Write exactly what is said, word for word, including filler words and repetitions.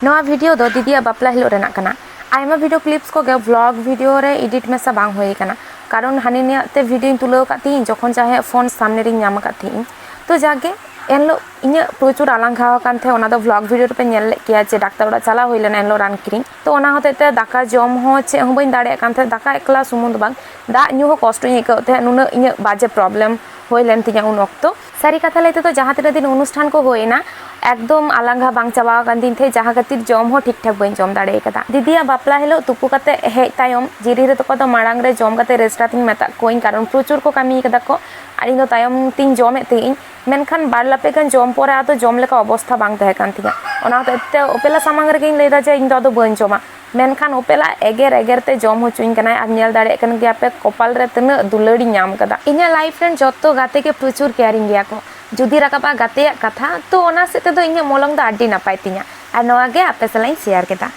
ᱱᱚᱣᱟ ᱵᱷᱤᱰᱤᱭᱳ ᱫᱚ ᱫᱤᱫᱤᱭᱟᱜ ᱵᱟᱯᱞᱟ ᱦᱤᱞᱳᱜ ᱨᱮᱱᱟᱜ ᱠᱟᱱᱟ᱾ ᱟᱭᱢᱟ ᱵᱷᱤᱰᱤᱭᱳ ᱠᱞᱤᱯᱥ ᱠᱚᱜᱮ ᱵᱷᱞᱚᱜ ᱵᱷᱤᱰᱤᱭᱳ ᱨᱮ ᱮᱰᱤᱴ ᱢᱮᱥᱟ ᱵᱟᱝ ᱦᱩᱭ ᱟᱠᱟᱱᱟ, ᱠᱟᱨᱚᱱ ᱦᱟᱹᱱᱤ ᱱᱤᱭᱟᱜ ᱛᱮ ᱵᱷᱤᱰᱤᱭᱳᱧ ᱛᱩᱞᱟᱹᱣ ᱟᱠᱟᱫ ᱛᱤᱧ ᱡᱚᱠᱷᱚᱱ ᱡᱟᱦᱟᱸᱭᱟᱜ ᱯᱷᱳᱱ ᱥᱟᱢᱱᱮ ᱨᱤᱧ ᱧᱟᱢ ᱟᱠᱟᱫ ᱛᱤᱧ᱾ ᱛᱚ ᱡᱟᱜᱮ ᱮᱱᱦᱤᱞᱳᱜ ᱤᱧᱟᱹᱜ ᱯᱨᱚᱪᱩᱨ ᱟᱞᱟᱝᱜᱷᱟᱣ ᱟᱠᱟᱱ ᱛᱟᱦᱮᱸᱫ, ᱚᱱᱟ ᱫᱚ ᱵᱷᱞᱚᱜ ᱵᱷᱤᱰᱤᱭᱳ ᱨᱮᱯᱮ ᱧᱮᱞ ᱞᱮᱫ ᱜᱮᱭᱟ ᱡᱮ ᱰᱟᱠᱛᱟᱨ ᱚᱲᱟᱜ ᱪᱟᱞᱟᱣ ᱦᱩᱭ ᱞᱮᱱᱟ ᱮᱱᱦᱤᱞᱳᱜ ᱨᱟᱱ ᱠᱤᱨᱤᱧ᱾ ᱛᱚ ᱚᱱᱟ ᱦᱚᱛᱮᱡ ᱛᱮ ᱫᱟᱠᱟ ᱡᱚᱢ ᱦᱚᱸ ᱪᱮᱫ ᱦᱚᱸ ᱵᱟᱹᱧ ᱫᱟᱲᱮᱭᱟᱜ ᱠᱟᱱ ᱛᱟᱦᱮᱸᱫ, ᱫᱟᱠᱟ ᱮᱠᱞᱟ ᱥᱩᱢᱩᱝ ᱫᱚ ᱵᱟᱝ, ᱫᱟᱜ ᱧᱩ ᱦᱚᱸ ᱠᱚᱥᱴᱚᱧ ᱟᱹᱭᱠᱟᱹᱣ ᱛᱟᱦᱮᱸᱫ, ᱱᱩᱱᱟᱹᱜ ᱤᱧᱟᱹᱜ ᱵᱟᱡᱮ ᱯᱨᱚᱵᱞᱮᱢ ᱦᱩᱭ ᱞᱮᱱ ᱛᱤᱧᱟᱹ ᱩᱱ ᱚᱠᱛᱚ᱾ ᱥᱟᱹᱨᱤ ᱠᱟᱛᱷᱟ ᱞᱟᱹᱭ ᱛᱮᱫᱚ ᱡᱟᱦᱟᱸ ᱛᱤᱱᱟᱹᱜ ᱫᱤᱱ ᱚᱱᱩᱥᱴᱷᱟᱱ ᱠᱚ ᱦᱩᱭᱮᱱᱟ, ᱮᱠᱫᱚᱢ ᱟᱞᱟᱝᱜᱷᱟ ᱵᱟᱝ ᱪᱟᱵᱟ ᱟᱠᱟᱱ ᱛᱤᱧ ᱛᱟᱦᱮᱸᱫ, ᱡᱟᱦᱟᱸ ᱠᱷᱟᱹᱛᱤᱨ ᱡᱚᱢ ᱦᱚᱸ ᱴᱷᱤᱠ ᱴᱷᱟᱠ ᱵᱟᱹᱧ ᱡᱚᱢ ᱫᱟᱲᱮ ᱟᱠᱟᱫᱟ᱾ ᱫᱤᱫᱤᱭᱟᱜ ᱵᱟᱯᱞᱟ ᱦᱤᱞᱳᱜ ᱛᱩᱯᱩ ᱠᱟᱛᱮ ᱦᱮᱡ ᱛᱟᱭᱚᱢ ᱡᱤᱨᱤ ᱨᱮ ᱛᱟᱠᱚ ᱫᱚ ᱢᱟᱲᱟᱝ ᱨᱮ ᱡᱚᱢ ᱠᱟᱛᱮ ᱨᱮᱥᱴ ᱠᱟᱛᱤᱧ ᱢᱮᱛᱟᱜ ᱠᱚᱣᱟᱧ, ᱠᱟᱨᱚᱱ ᱯᱨᱚᱪᱩᱨ ᱠᱚ ᱠᱟᱹᱢᱤ ᱠᱟᱫᱟ ᱠᱚ ᱟᱨ ᱤᱧ ᱫᱚ ᱛᱟᱭᱚᱢ ᱛᱤᱧ ᱡᱚᱢᱮᱫ ᱛᱟᱦᱮᱸᱫ ᱤᱧ᱾ ᱢᱮᱱᱠᱷᱟᱱ ᱵᱟᱨ ᱞᱟᱯᱮ ᱜᱟᱱ ᱡᱚᱢ ᱯᱚᱨᱮ ᱟᱫᱚ ᱡᱚᱢ ᱞᱮᱠᱟ ᱚᱵᱚᱥᱛᱷᱟ ᱵᱟᱝ ᱛᱟᱦᱮᱸ ᱠᱟᱱ ᱛᱤᱧᱟᱹ᱾ ᱚᱱᱟ ᱦᱚᱛᱮᱡ ᱛᱮ ᱚᱯᱮᱞᱟ ᱥᱟᱢᱟᱝ ᱨᱮᱜᱮᱧ ᱞᱟᱹᱭᱫᱟ ᱡᱮ ᱤᱧ ᱫᱚ ᱟᱫᱚ ᱵᱟᱹᱧ ᱡᱚᱢᱟ, ᱢᱮᱱᱠᱷᱟᱱ ᱚᱯᱮᱞᱟ ᱮᱜᱮᱨ ᱮᱜᱮᱨ ᱛᱮ ᱡᱚᱢ ᱦᱚᱪᱚᱧ ᱠᱟᱱᱟᱭ ᱟᱨ ᱧᱮᱞ ᱫᱟᱲᱮᱭᱟᱜ ᱠᱟᱱ ᱜᱮᱭᱟ ᱯᱮ ᱠᱚᱯᱟᱞ ᱨᱮ ᱛᱤᱱᱟᱹᱜ ᱫᱩᱞᱟᱹᱲᱤᱧ ᱧᱟᱢ ᱠᱟᱫᱟ᱾ ᱤᱧᱟᱹᱜ ᱞᱟᱭᱤᱯᱷ ᱨᱮᱱ ᱡᱚᱛᱚ ᱜᱟᱛᱮ ᱜᱮ ᱯᱨᱚᱪᱩᱨ ᱠᱮᱭᱟᱨᱤᱝ ᱜᱮᱭᱟ ᱠᱚ᱾ ᱡᱩᱫᱤ ᱨᱟᱠᱟᱵᱼᱟ ᱜᱟᱛᱮᱭᱟᱜ ᱠᱟᱛᱷᱟ, ᱛᱚ ᱚᱱᱟ ᱥᱮᱫ ᱛᱮᱫᱚ ᱤᱧᱟᱹᱜ ᱢᱚᱞᱚᱝ ᱫᱚ ᱟᱹᱰᱤ ᱱᱟᱯᱟᱭ ᱛᱤᱧᱟ᱾ ᱟᱨ ᱱᱚᱣᱟ ᱜᱮ ᱟᱯᱮ ᱥᱟᱞᱟᱜ ᱤᱧ ᱥᱮᱭᱟᱨ ᱠᱮᱫᱟ᱾